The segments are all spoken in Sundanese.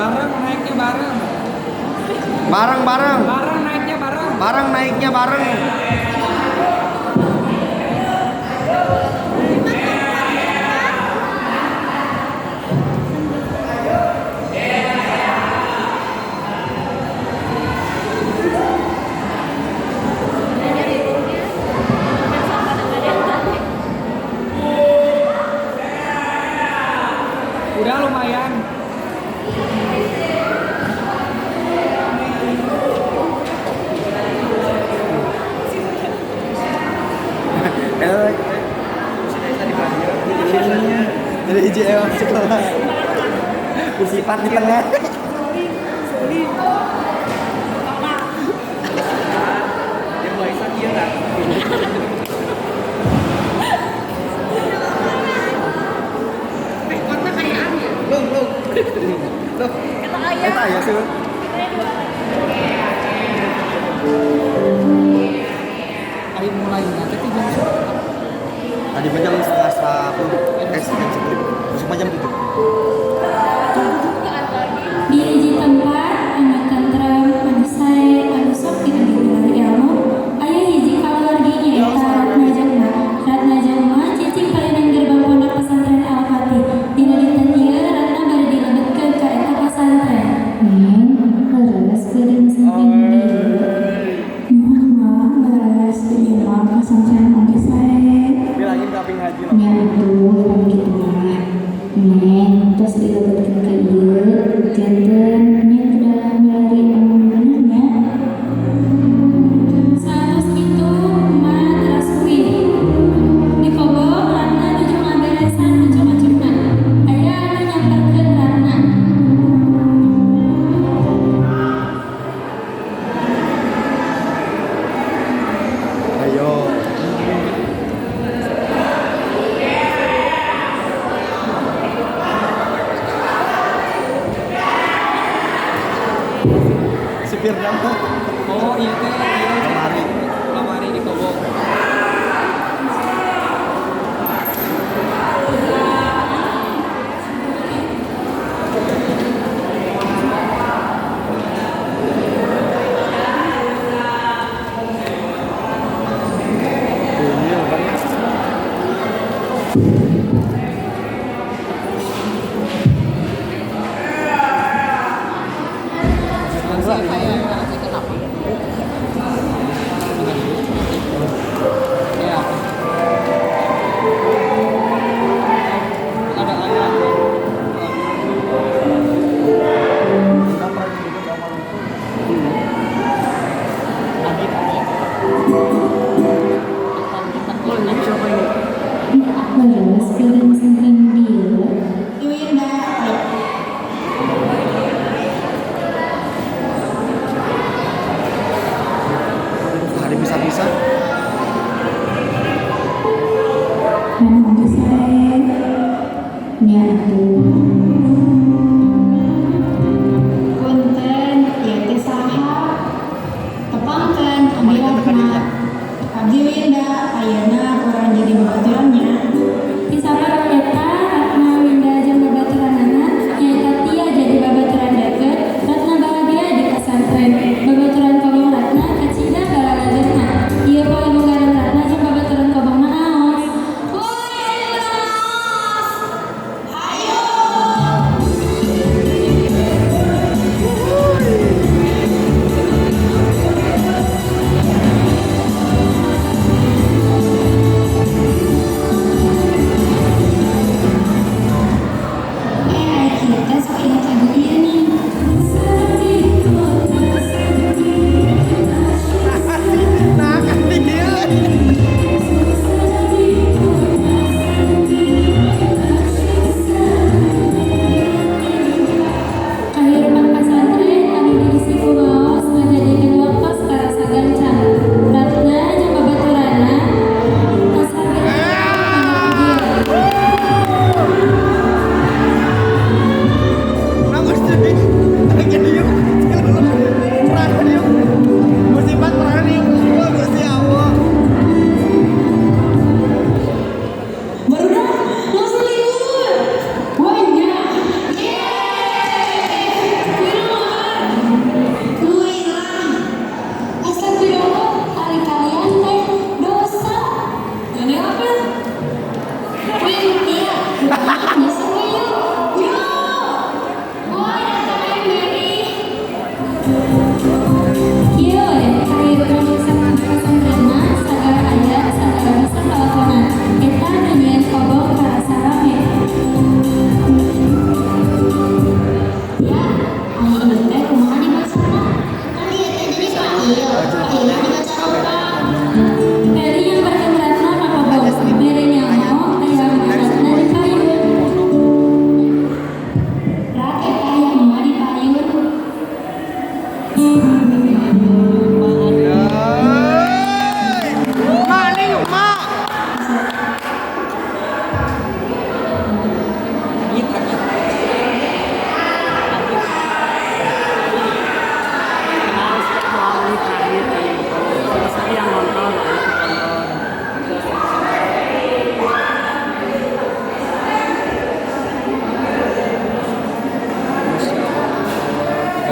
Bareng naiknya bareng. Bareng-bareng. Bareng naiknya bareng. Bareng naiknya bareng. Udah lumayan. Jadi hiji sekolah. Kursi 4 di tengah. Dia mulai sakit ya. Loh. Eta aya sih. Ari mulai nanti jam berapa? Tadi mah jam 9.30. Jam 10. Besok mah jam 7. Di hiji tempat anu tentrem, anu sae, anu sok dipilari ilmu, aya hiji kaluargi nyaeta Ratna Jengma. Ratna Jengma cicing payunan gerbang pondok pesantren Al Fatih. Dina dinten ieu Ratna bade dilebetkeun ka eta pasantren. Neng, leres bade mesantren di dieu. Nuhun mah leres di ieu mah pasantren oge sae. Bilangin kaping haji lah. Nya atuh pan kitu mah. Neng, tos dilebetkeun ka ieu, janten neng kedah milari ilmu nu bener nya. Saatos kitu Ma teras uih. Di Kobo Ratna nuju ngaberesan ucuk-ucukna. Aya anu nyamperkeun Ratna. Ayo. Supir nama. Oh iya teh, iya Lemari. Lemari di Kobo. Ini lebarnya. Iya. Ada ayam. Leres bade mesantren di dieu. Winda. Hari bisa-bisa. Pan oge sae. Nya atuh. Punten, ieu teh saha? Tepangkeun abdi Ratna. Abdi Winda, ayeuna urang jadi babaturan nya. Disapa eta Ratna Winda jeung babaturanana nyaeta Tia jadi babaturan deket, Ratna bahagia di pasantren. Babaturan kobong Ratna kacida balalagerna. Ieu poe munggaran Ratna jeung babaturan kobongna ngaos. Woi, ayo urang ngaos. Ayo. Kita sok ingat lagu ieu nih. Nah, kan dia. Kahirupan pasantren anu diisi ku ngaos ngajadikeun waktos karasa gancang. Ratna jeung babaturanna tos hampir kana pujian.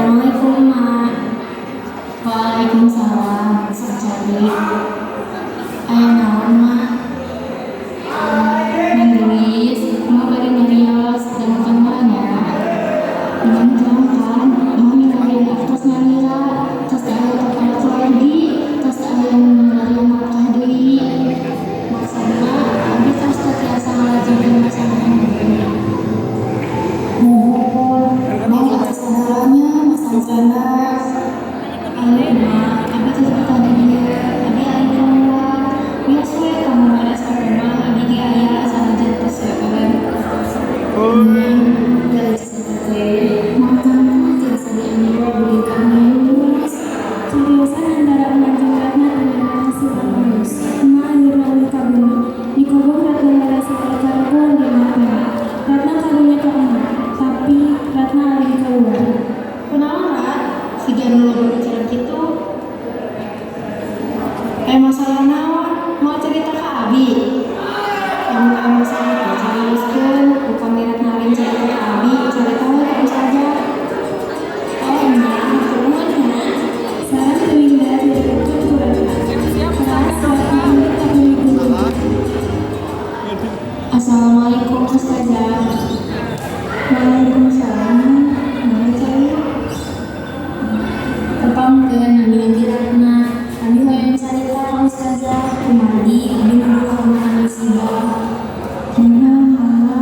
Assalamualaikum, Ma. Waalaikumsalam. Sok calik. Aya naon, Ma? Neng Gelis, Ma bade nyarios dangukeun Ma nya. Neng terang kan, Ma milarian waktos nyalira, tos teu aya kepala keluargi, tos teu aya nu milarian nafkah deui. Maksudna, abi tos teu tiasa ngalajengkeun pesantren deui. Muhun, Neng atos heula nya masantrenna. Ayo, Ma, abi tos betah di dieu, abi aing keluar. Wios we kamu SPP mah abi ge aya sanajan tos seueur. Neng, geus eta teh, moal tiasa dianggo dugi ka lulus. Cariosan antara emak jeung Ratna teu hasil alus. Emak akhirna ulih ka bumi. Di Kobong Ratna ngarasa aya karepuan dina hatena. Ratna karunya ka emak, tapi Ratna alim kaluar. Kunaon, Rat? Siga nu loba pikiran kitu. Aya masalah naon? Moal cerita ka abi? Lamun aya masalah teh carioskeun, upami Ratna alim carita ka abi, carita we ka ustazah. Oh nya, hatur nuhun nya. Saran Teh Winda didengkeun ku Ratna. Teras Ratna indit ka bumi guru. Assalamualaikum, Ustazah. Waalaikumsalam. Mangga calik. Tepangkeun nami abdi Ratna. Abi hoyong carita ka Ustazah kumargi abi nuju kagungan musibah. Mangga, mangga,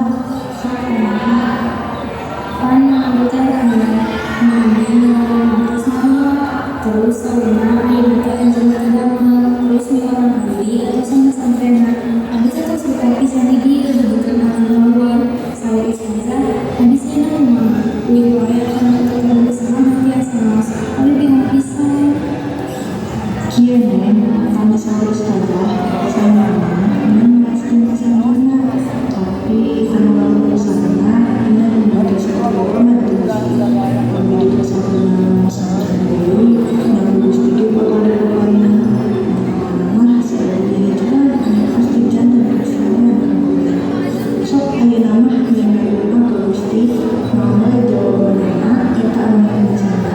sok kumaha? Pan abdi teh Ratna. Emak abdi milarian waktos nyalira. Terus saurna ayeuna teh anjeunna teu damel. Terus miwarang abdi atosan pesantrenna. Abdi teh tos betah pisan di dieu dugikeun alim kaluar. Saur Ustazah, abi sieuna kumaha? Uih wae kana teu berusaha mah tiasa ngaos. Abi bingung pisan. Kieu, Neng, kana saur ustazah, saena mah Neng neraskeun pesantrenna, tapi kana lamun usahana Neng bade sajabna teu Gusti. Upami di pesantrenna masantren deui, nya ku Gusti ge bakal didoaina. Pokona mah seueur hijrah pasti janten kesaean ka bumi. Sok ayeuna mah Neng ngadoa ka Gusti, mangga jawabanana eta anu rencana.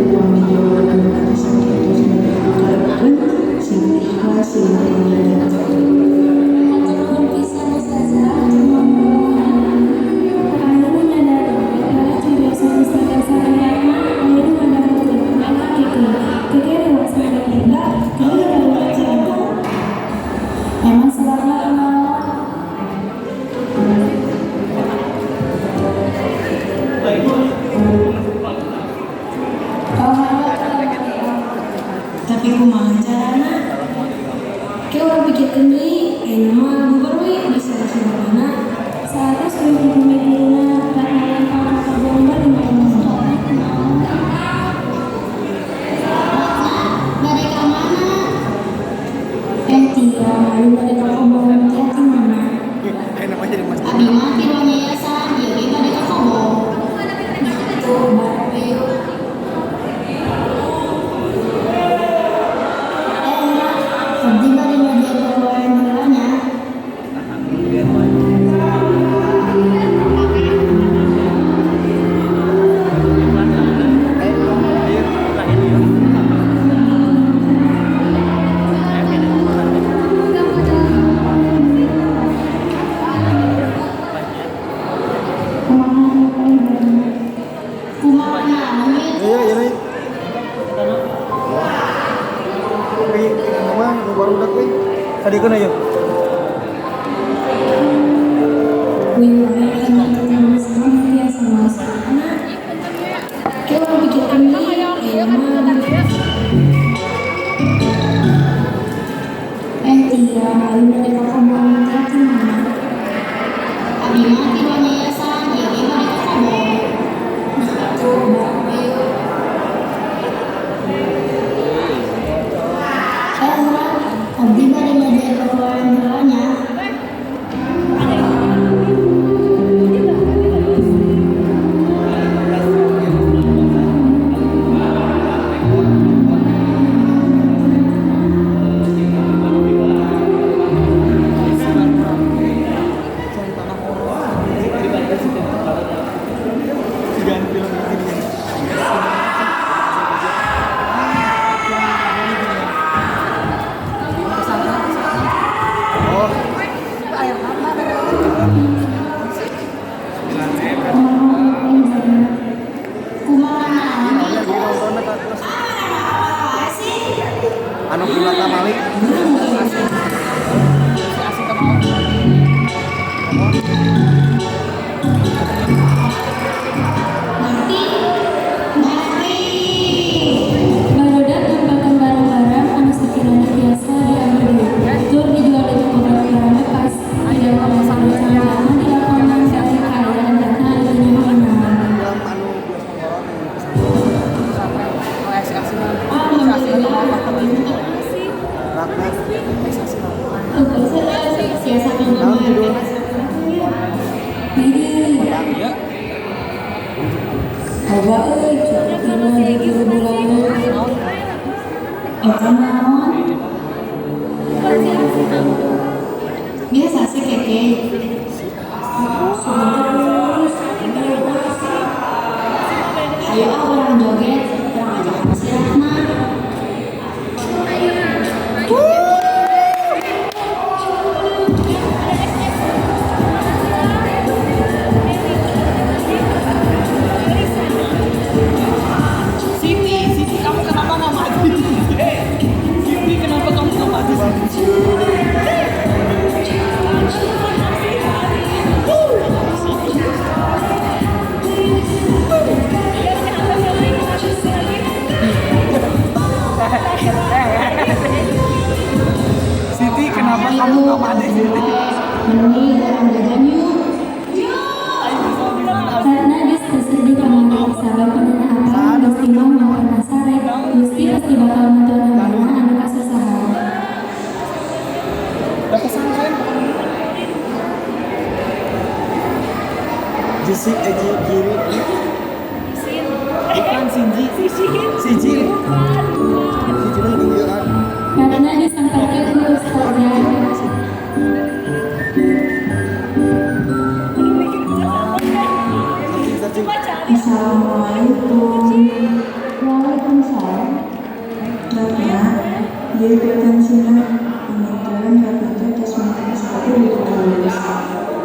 Upami jawabanana teh sakitu nu diharepkeun, sing ikhlas sing panjang. Hatur nuhun pisan, Ustazah, hatur nuhun. Aya nu nyadar oge cariosan ustazah sareng Ratna aya nu ngadangukeun nyaeta Keke. Keke reuwas ngadeg heula, keun kaluar carita. Emang sebabna kunaon? Oh, mangga. Tapi kumaha carana? Ke urang pikirkeun deui, ayeuna mah bubar we bisa sababana. Saatos ulin ti bumi guruna, Ratna lempang ka kobong bari ngomong. Ratna, bade ka mana? Eh, Tia, abi bade ka kobong. Tia ti mana? Enak aja di masjid. Abi mah ti ruang yayasan, ieu ge bade ka kobong. Nah, atuh bareng we yuk. Eh, Rat, abdi bade ngajar keluaran heula nya. Kumaha anu paling bener? Kumaha naon ieu teh? Iya, iya, iya. Tapi nama nu baru we. Tadi kan aja. Uih wae kana teu masalah mah tiasa ngaos. Ke urang pikirkeun deui, ayeuna mah Eh, Tia, abi bade ka kobong. Tia ti mana? Abi mah ti ruang yayasan, ieu ge bade ka kobong. Nah, atuh bareng we yuk. Eh, Rat, abdi bade ngajar keluaran Loba euy, cukup jeung 3 bulanan. Eta naon? Biasa sih keke. Sebentar lurus, lurus. Ayo ah urang joget, urang ajakan si Ratna. Siti, Siti kamu kenapa nggak mati? Siti kenapa kamu nggak mati? Siti kenapa kamu nggak mati Siti? Mending urang jajan yuk. Ratna geus teu sedih kamari sabab manehna apal Gusti mah maha sare. Gusti pasti bakal mantuan hambana anu kasusahan. Udah pesantren. Jisik Eji Giri. Bukan Shinji. Siji. Si Jin lebih iya kan. Ratna disamperkeun ku ustazah. Searching searching. Assalamualaikum. Waalaikumsalam. Ratna, jadi kwitansinya panginten Ratna teh tos minta sepatu di lulus.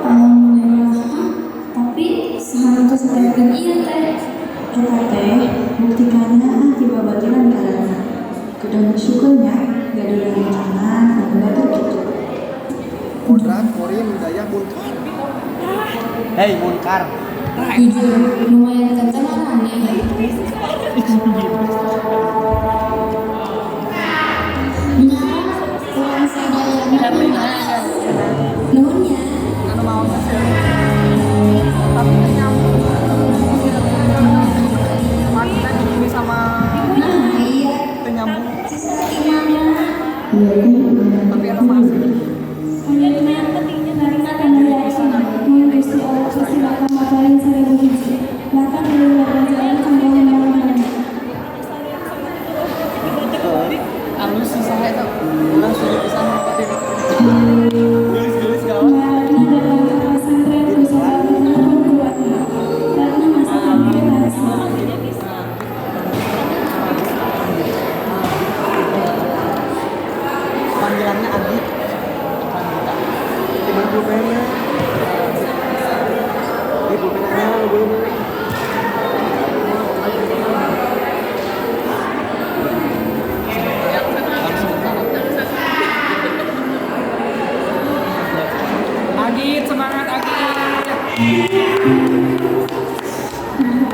Alhamdulillah. Ah, tapi saha nu tos ngayakeun ieu teh? Eta teh bukti kaneaan ti babaturan ka Ratna. Kedah bersyukur nya gaduh rerencangan anu batur kitu. Kodrat, Korim, Hidayah, Munkar. Hei, Munkar. Jujur, lumayan kenceng aneh. Nya, urang sadayana nuhun nya. Anu mau sih. Tapi teu nyambung. Matinya gini sama Nah, iya. teu nyambung. Sisa imamna. Ieu teh ieu Tapi eta mah asli. Ayeuna Ratna tambah yakin mun Gusti Allah pasti bakal maparin 1000 hiji. Bahkan leuwih loba jalan kanggo hamba-hambana. Anu si saha eta? Urang sudah pisan tapi Gelis-gelis gawat. Ratna datang ke pesantren ku sabab pun kuatna. Ratna masih keneh hareusa. Panggilannya Adit. Bukan Gita. Di mana pulpennya? Di pulpennya belum. Ya, sementara. Agit, semangat Agit. Nah,